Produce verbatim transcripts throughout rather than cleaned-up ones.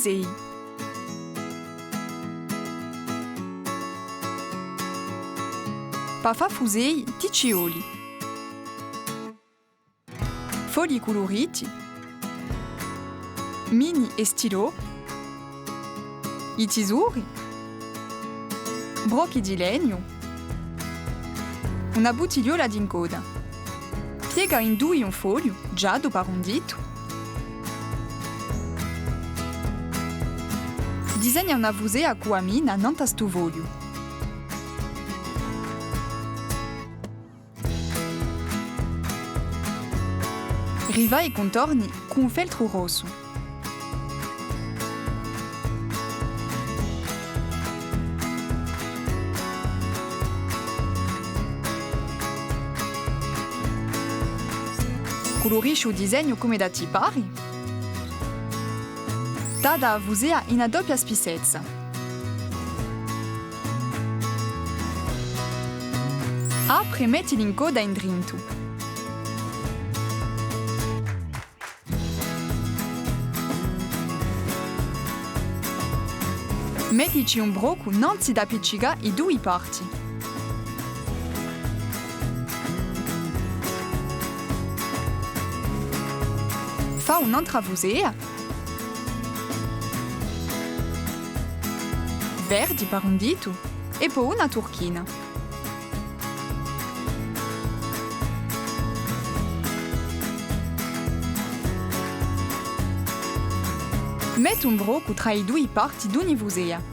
fusei. Pà fà fusei, chì ci voli? Fogli culuriti, mini è stilò, i tisori, brochi di legnu, una buttigliola d'incodda. Piega in dui un fogliu, ghjaddu par un ditu. Disegna una fusea cù a mina nant'à stu fogliu. Rifà i cuntorni cù un feltru rossu. Culurisci u disegnu cum'edda ti pari. Tadda a fusea in a doppia spissezza. Apri è metti l'incodda indrentu. Mettici un brocu nanzi d'appiccicà i dui parti. Fà un'antra fusea. Verdi par un ditu è po una turchina. Metti un brocu trà i dui parti d'ogni fusea.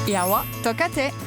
È avà, tocca à tè!